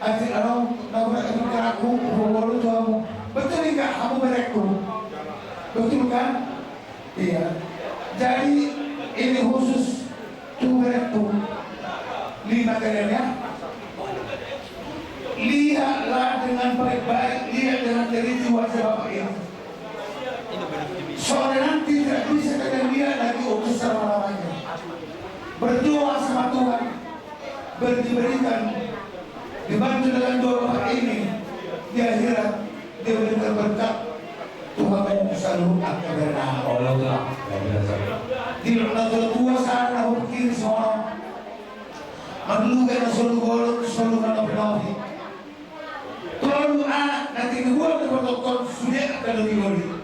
Atik adong na berat itu keraku, bolu tu hamu. Betul tidak hamu berekku? Betul kan? Iya. Jadi ini khusus tu berekku. Lima kalian ya. Lihatlah dengan baik-baik, lihat dengan teliti wajah bapak ini. Sore nanti tidak bisa kalian lihat lagi untuk selama-lamanya. Berdoa sama Tuhan. Ber-, diberikan, dibantu dengan doa ini, di akhirat dia berikan berkat. Tuhan mau selalu akan bernama Allah Ta'ala. Di dalam tua sana hukir sono. Manduga na solu golok, solu na nopi-nopi. Tolu anak na tinubuan na bertokon sude angka doli-doli.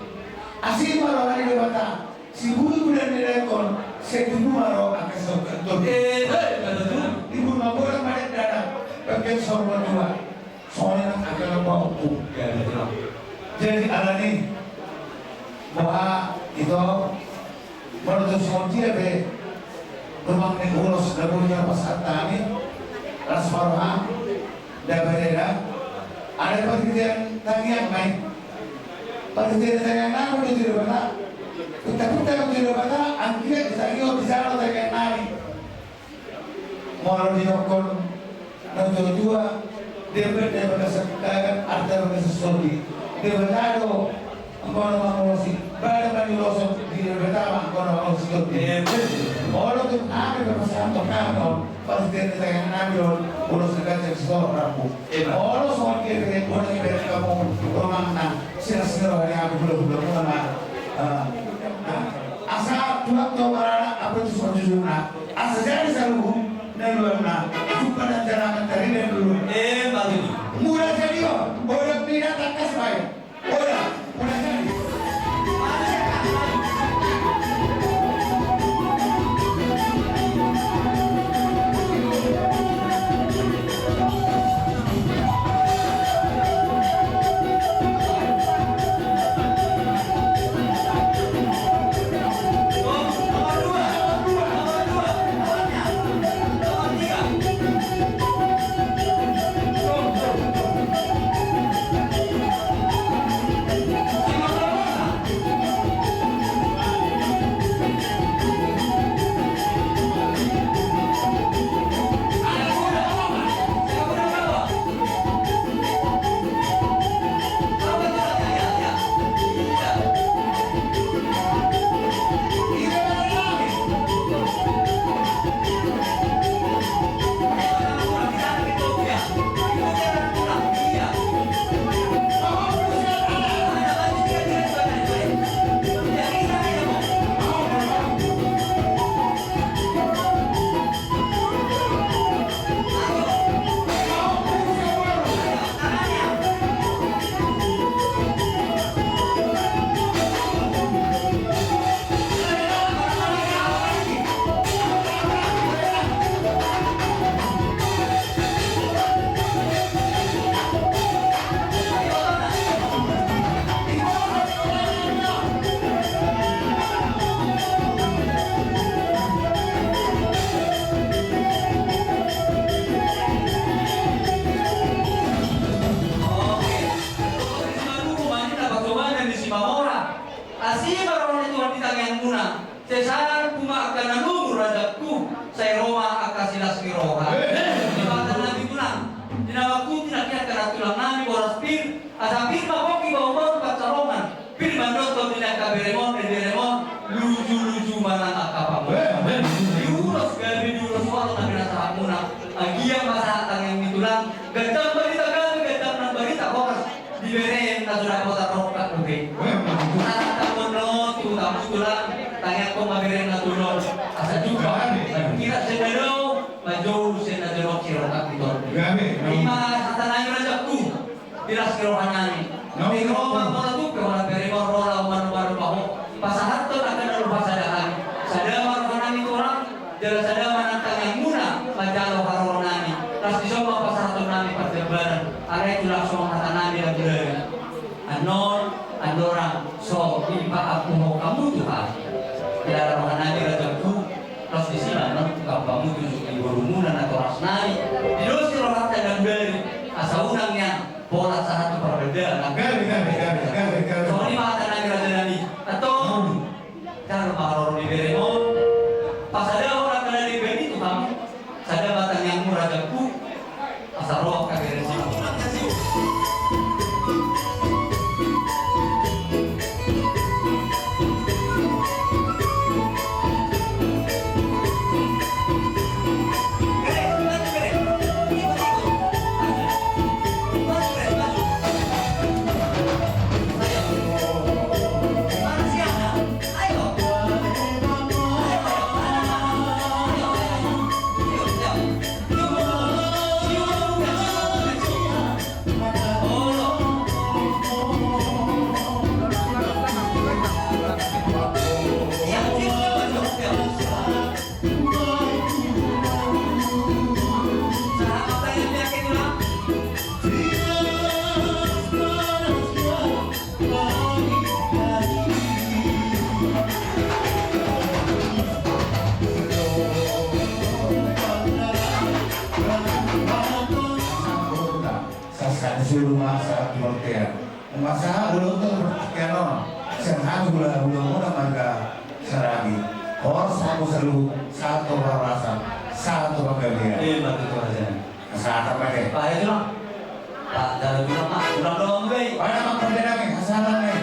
Asi ma roha ni Debata. Si bulu bulan ni lekon, si bulu maro angka sokak doli. Eh, eh, betul. Di bulu mabola manek dada, bagian sorba dua. Soalnya angka lembaga hukum. Ya, betul. Jadi alani, boha itu, menurut songon dia be, rumah ni ulos, lalu dia pas atani, las paroha, Dabareda, ada parhitean tangiang ma i. Parhitean tangiang nami do tu Debata. Pinta-pinta do tu Debata, anggiat ditangiang, dijalo tangiang nami. Molo didok natua-tua, Debata, Debata sangkakan, arta Debata sasoli. Debata do Angkono mangulosi, bada maniloso di Debata ma angkono mangulosi. Eh, betul. Molo tu hami berpasangan tu hami on, pasti dia tangiang nami on, ulos negara yang sisoro rambu. Eh, betul. Molo songon dia bere, molo dia bere kamu, rumahna, sila-sila hari aku belum, belum, belum, belum. Eh, nah, asa tuak tu marana, apa itu songon jujurna? Asa jadi saluhut, na luarna, jumpa dan jalanan dari dan dulu. Eh, betul. Mula jadi on, bodak mina takas baik. Asi ma roha ni Tuhan di tangiangmuna. Sai salpu ma angka na lungun, rajanku, sai ro ma angka silas ni roha. Amen. Di bagasan na pinggul, di na mangkuti nangkin angka tulang nami, boras pir, asa pir ma pongki, bahu-bahu pansalongan, pir mandothon di angka berem on, di berem on, luju-luju ma nang angka pangomoan. Amen. Diulos gabe, diulos holong na pinasahatmuna. Anggiat ma sahat tangiang ni tulang, ganjang barita gabe, ganjang nang barita horas. Di berem na so dapotan rongkap dope. Sahat tangiangmuna tu hutamu tulang, tangiangkon ma berem na tolu on. Asa jumpa, kira sian na dao, manjou sian na jonok si rongkap i tutu. I ma hata nami, rajanku, di las ni roha nami. Di roha ma muna tu pe holan berem on, ro laho manopanopa ho. Pasahathon angka na lupa sada hami. Sada ma roha nami tulang, jala sada ma nang tangiangmuna manjalo haroro nami. Las dison ma pasahaton nami pardambaran. Alai tulang, songon hata nami na gulana. Annon, andorang so dipaampuhon hamu Tuhan, di las ni roha nami, rajanku, las disi ma annon tu hamu tu borumuna natoras nami. Di dos ni rohanta na gulana. Asa unang nian pola sahat tu pardambaran. Gabe, gabe, gabe, gabe, gabe. Songon i ma hata nami, raja nami. Antong, jalo ma haroro ni berem on. Pasadahon angka na denggan i tu hamu. Sada ma tangiangmu, rajanku. Asa ro angka berem on. Sahat ni solu ma sahat ni bontean. Masa ulaonta tu partingkian on, sian hami hulahula muna marga Saragi. Horas ma hamu saluhut, sahat tu parhorasan, sahat tu panggabean. Ima tutu, raja. Sahat ma, eh. Bahen, tulang. Bahen, tulang, tulang, tulang, tulang. Bahen, tulang, tulang, tulang.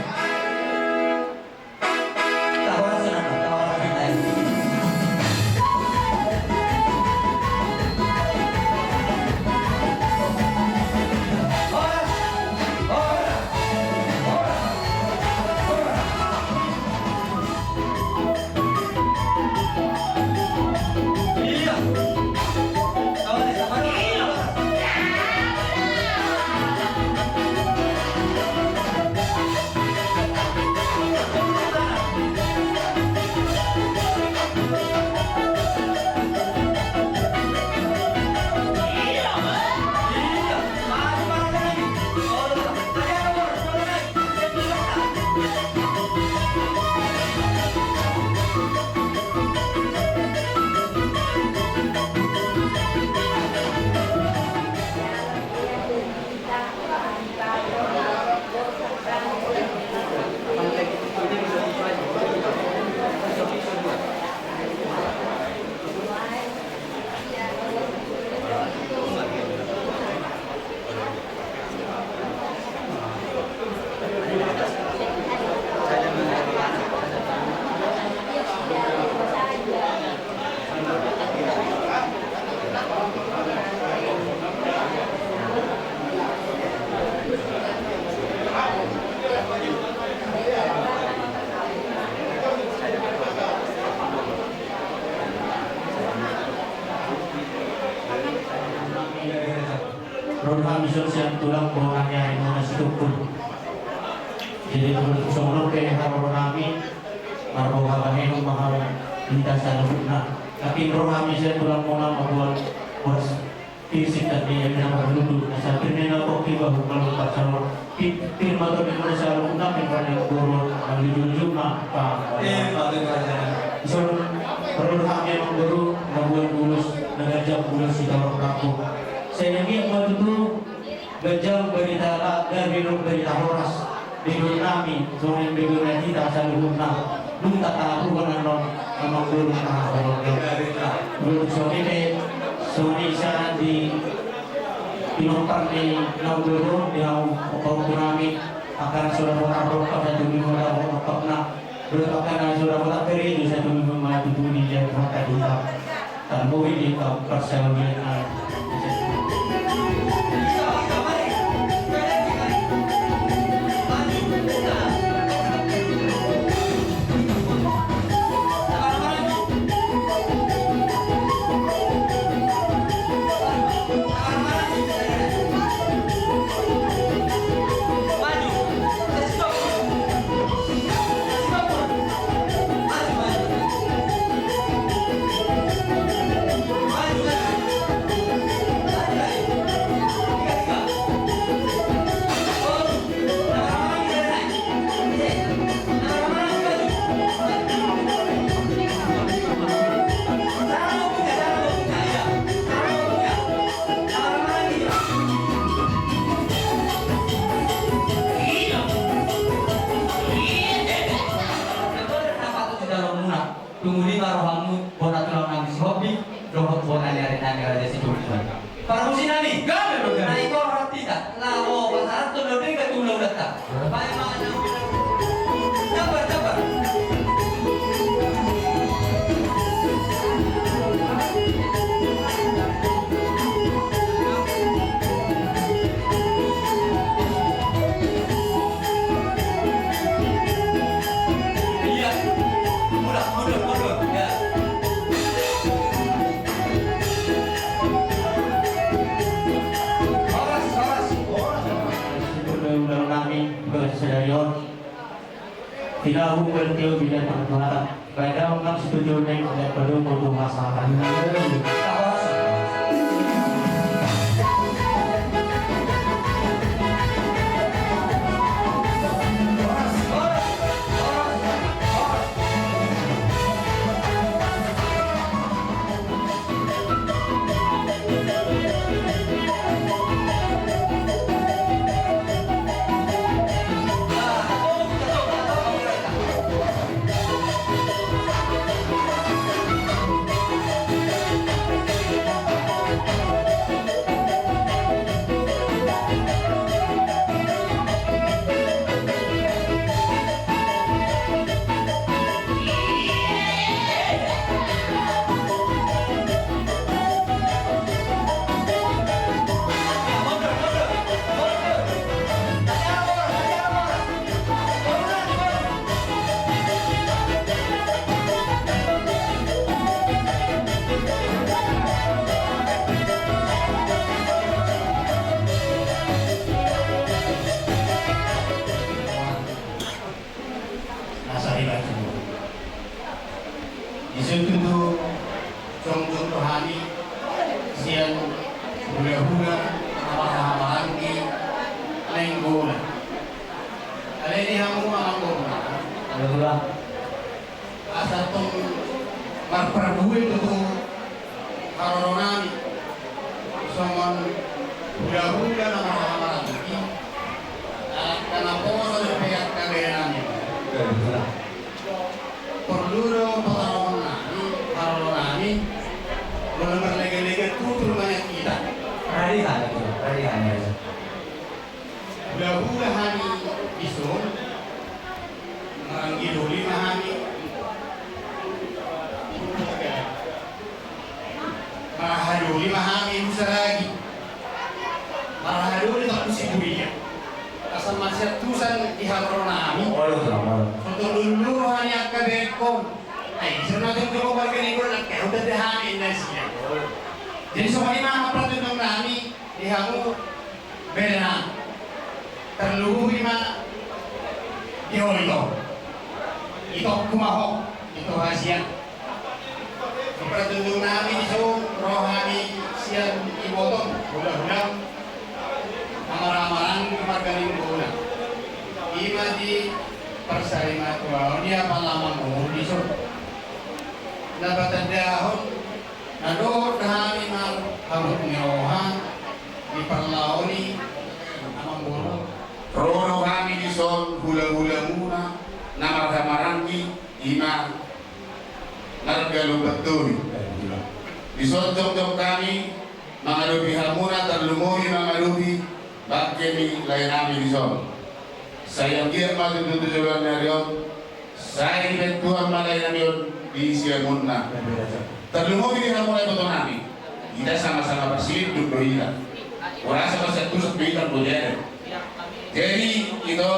Ro hami sian tulang, boha ni ari muna situtu. Jadi songon on pe haroro nami, marboha bahenon ma hami di hita saluhutna. Tapi ro hami sian tulang muna mamboan boras pir sian ni ari na marlundu, asa pir ni na pongki, bahu-bahu pansalongan. Pir, pir ma tondimuna saluhutna, pir ma na boru, na luju-luju ma. Ima tutu, raja. Ison ro hami, amangboru, mamboan ulos na ganjang, ulos sitorop rangku. Sai nangkin ma tutu ganjang barita na gabe dohot barita horas. Bego nami, songon i bego na hita saluhutna, dung tataruhon annon, amang boru na haholongan. Boru songon i pe, songon i sian di pinompar ni naung boru, di naung boru nami, angka na so dapotan rongkap, satu minggu dapotan rongkapna. Boru angka na so dapotan gereja, satu minggu ma tutu di dia Tuhan tadi. Tarlumobi di parsaoran. Tumuli ma rohamu, bona tulang nami si Hobi, dohot bona ni ari nami Raja Situtu. Parmusik nami, gabe ma gabe. Na i do hata hita, laho pasahathon do denggan tu hulahulanta. Baen ma na. Sabar, sabar. Iya. Mundur, mundur, mundur. Ya. Horas, horas. Horas, horas. Ulaon nami, bagasan sadari on. Tidak aku bertemu bila tak berharap. Baik, kalau nggak setuju, Neng, tidak perlu berbuat masalah. Na sariba tu. Disi tutu jongjong do hami sian hulahula, hamaranggi, nainggolan. Alai di hamu amang boru nami, asa tong marparbue tutu haroro nami songon hulahula na marhahamaranggi, angka naposo dope angka bere nami. Porlu do patarongonnami haroro nami, molo marleganlegan tutur ma nian hita. Rade hami, rade hami. Hulahula hami dison, maranggi doli ma hami. Marhaha doli ma hami, marhaha doli ma hami. Asa marsiantusan di haroro nami. Olo, olo. Sotung lululu roha ni angka berengkon. Ai dison na jongjong marga ni boru, angka huta de hami nasida. Jadi songon i ma parjolo nami di hamu bere nami. Tarlumobi ma di ho ito. Ito ho ma ho, ito hasian. Di parjolo nami dison ro hami sian ibotom, hulahula, hamaranggi, marga ni hulahula. I ma di parsarimatua on, i ma amang boru dison. Na patandahon na dohot hami marhabot ni roha di parlao ni amang boru. Ro do hami di Dison hulahulamuna na marhahamaranggi, ima marga Lumban Tobing. Dison jongjong hami mangadopi hamuna, tarlumobi mangadopi bangke ni laenami dison. Sai anggiat ma tutu tu joloan ni ari on, sai dibahen Tuhan ma laenami on di siamunna. Tarlumobi di hamuna ibotonami. Hita sama-sama parsilindung do hita. Hurasa marsiantusan do hita, anggo jadi. Jadi, ito,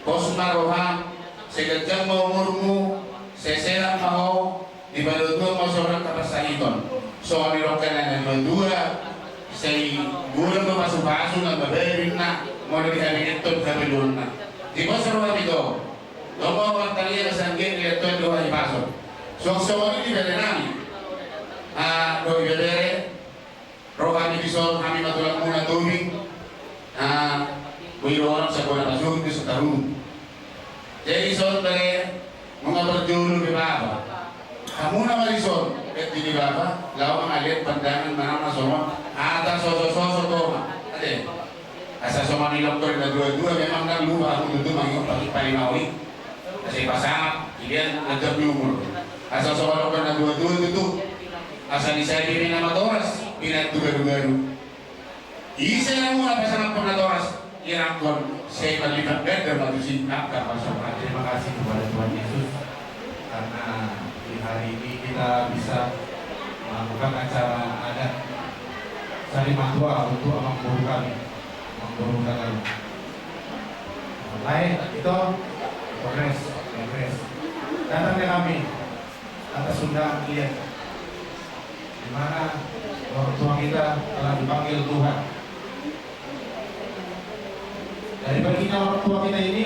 pos ma roham, sai ganjang ma umurmu, sai sehat ma ho, dipadotuhon ma sude angka parsahiton. Songon nidok ni na tuatua, sai godang do pasupasu na mabaen ninna, molo dihabingeton habeluonna. Dipos roham ito. Tong ma ho martangiang asa anggiat dibahen Tuhan do hahipason. Suang songon i di berenami. Ah, dohot ibebere, ro hami dison, hami ma tulangmuna Tobing. Ah, boi roham sabola pasuhut di Sataru. Jadi dison bere, nunga parjolo be bapa. Hamuna ma dison, berarti di bapa, laho mangaliat pandangan manang na songon hata sosososot, toma. Ate. Asa songon nidok ni na tuatua, memang ndang lupa hamu tutu mangihuthon palimahon i. Asa ipasangap, ilean ganjang ni umur. Asa songon nidok ni na tuatua tutu. Asa di sai be na matoras, binahen tu garugaru. Ise na mula pasangaphon natoras, irangkon, sai marlipat ganda ma tusi angka pasangaphon. Terima kasih kepada Tuhan Yesus karena di hari ini kita bisa melakukan acara adat Sari Matua untuk Amangboru kami, Amangboru Tagalog. Baik, itu progres, progres. Datang ke kami atas undangan kalian, di mana orang tua kita telah dipanggil Tuhan. Dari perginya orang tua kita ini,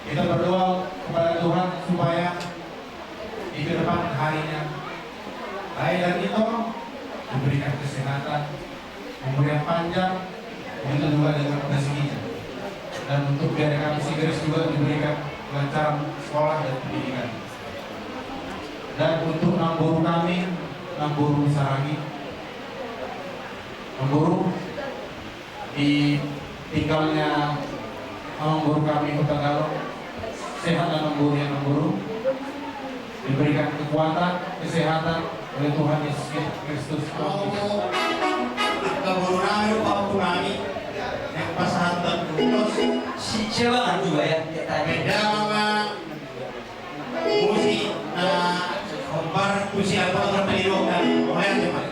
kita berdoa kepada Tuhan supaya di kedepan harinya, lahir dan itu diberikan kesehatan, umur yang panjang, begitu juga dengan rezekinya. Dan untuk dari kami Sigaris juga diberikan kelancaran sekolah dan pendidikan. Dan untuk Namboru kami, Namboru Saragi, Namboru, di tinggalnya Amangboru kami Huta Galog, sehatlah Namboru ya Namboru. Diberikan kekuatan, kesehatan oleh Tuhan Yesus Kristus. Angka boru nami dohot pahompu nami, naeng pasahathon ulos. Si-, siapa kan juga ya, ya tadi. Beda mama. Musik, eh, hombar, musik apa, apa, apa, apa, apa, apa, apa.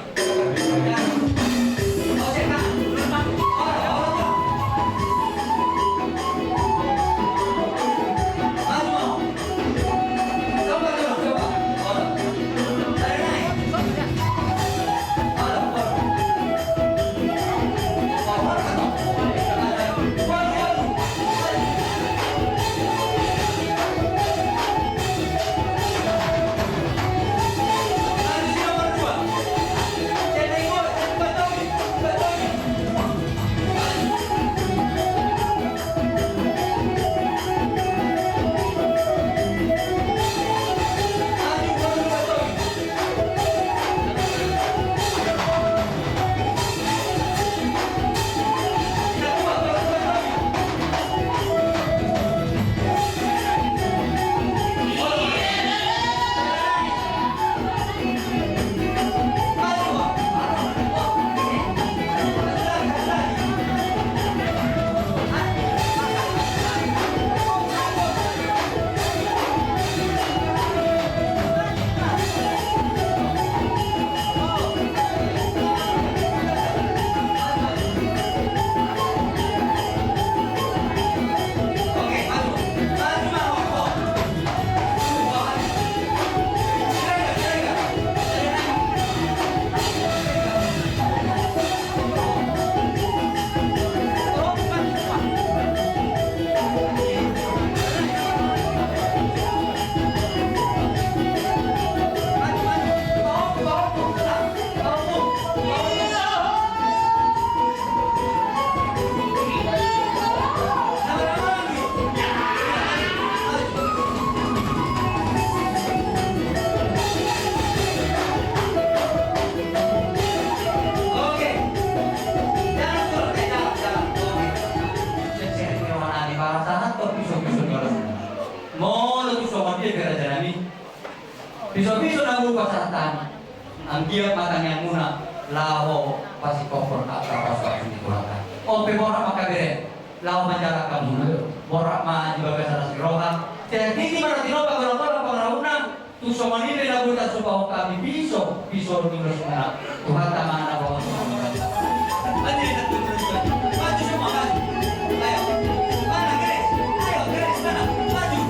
Molo tung songon i, rajanami, piso-piso na boi pasahat hami, anggiat ma tangiangmuna laho pasingkophon angka pasupasu ni Tuhanta. On pe borhat ma, angka bere, laho manjalang hamuna. Borhat ma di bagasan las ni roha. Sai tingki ma na tinopa, golang-golang pangarahutna. Tung songon i pe na boi tarsomba hami, piso, piso ni ulos muna. Tuhanta ma na bohong. Maju, maju, maju, maju. Ayo. Mana, Grace? Ayo, Grace, mana? Maju.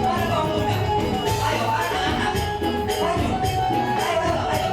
Mana bohong muna? Ayo, anak, anak. Maju. Ayo, ayo, ayo.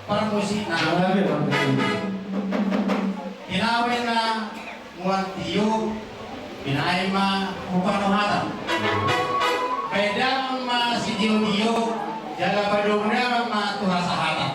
Parmusik na. Pinawe na mual tio, pinae ma hupanuhatan. Baen damang ma sitio-tio, jala padomu damang ma tu hasahatan.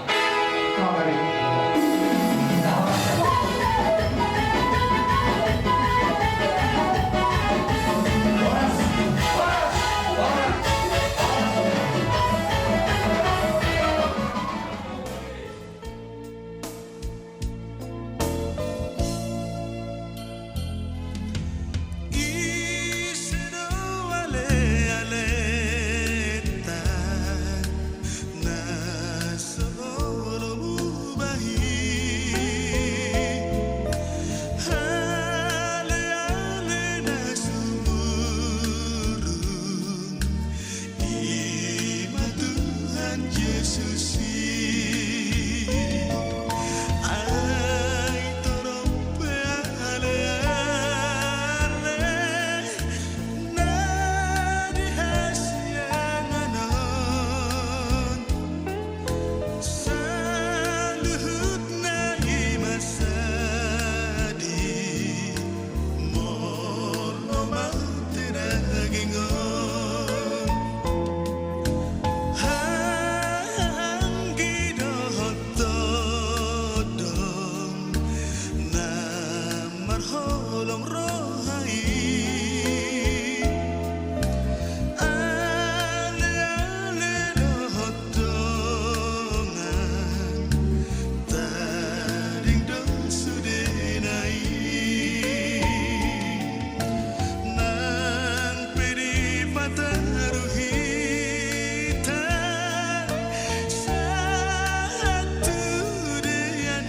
Ise do ale-aleta na so olo mubahen, ale-ale na sumurung. I ma Tuhan Jesus i. Ai torop pe ale-ale na di hasiangan on, saluhutna i ma sadi. Molo mate daging on, anggi dohot tondong na marholong roha i. Ale-ale dohot dongan, tading do sudena i. Nang pe dipataru hita sahat tu dean i,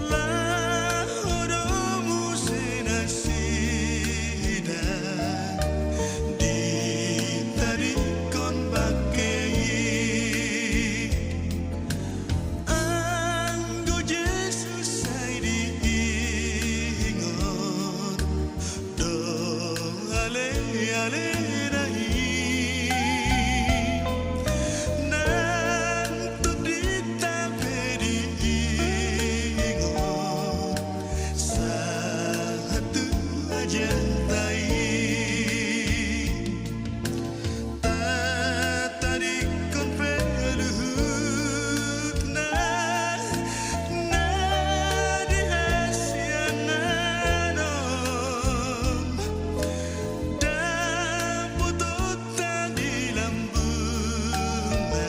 laho do muse nasida ditadingkon bangke i. Anggo Jesus sai diingot do ale-alena i, nang tondinta pe diingot sahat tu ajanta i. Tatadingkon pe luhutna na di hasiangan on, dapotonta di lambungna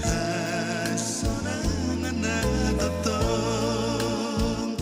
hasonangan na tongtong.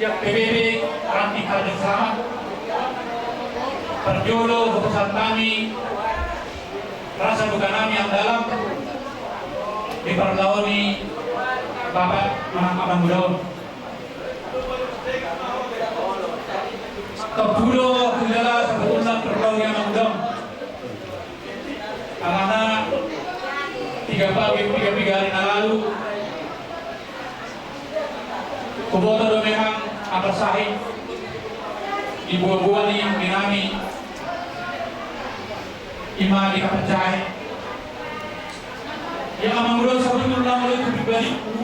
P B B Ranting Harjo Selamat, parjolo upasahat nami rasa duka nami amang dalam di parlao ni Bapak manang Amanguda on. Tarpulo tu jala sahat ulang parlao ni Amanguda on. Alana tiga pagi, tiga, tiga hari na lalu, huboto do memang angka sahit di boa-boa ni inang nami, ima di Kapanjahe. Ia Amanguda on, sabotulna molo tu pribadiku,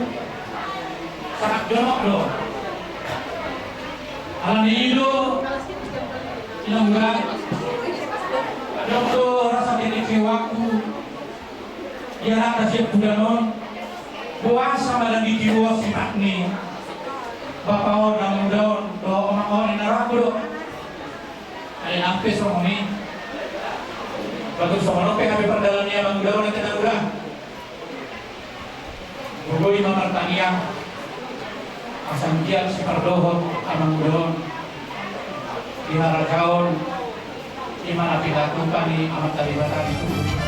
sangat jonok do. Alani i do, inang Uda, adong do rasa kekecewangku di anakta sian bulan on. Boasa ma dang ditiruon simak ni bapa on Amanguda on dohot omak on, ninna rohangku do. Alai nang pe songon i, bagus songon on pe hape pardalan ni Amanguda on, ate, inang Uda. Gogo i ma martangiang asa anggiat sipardohot Amanguda on di harajaon, ima na pinatupa ni Amanta Debata di tutu.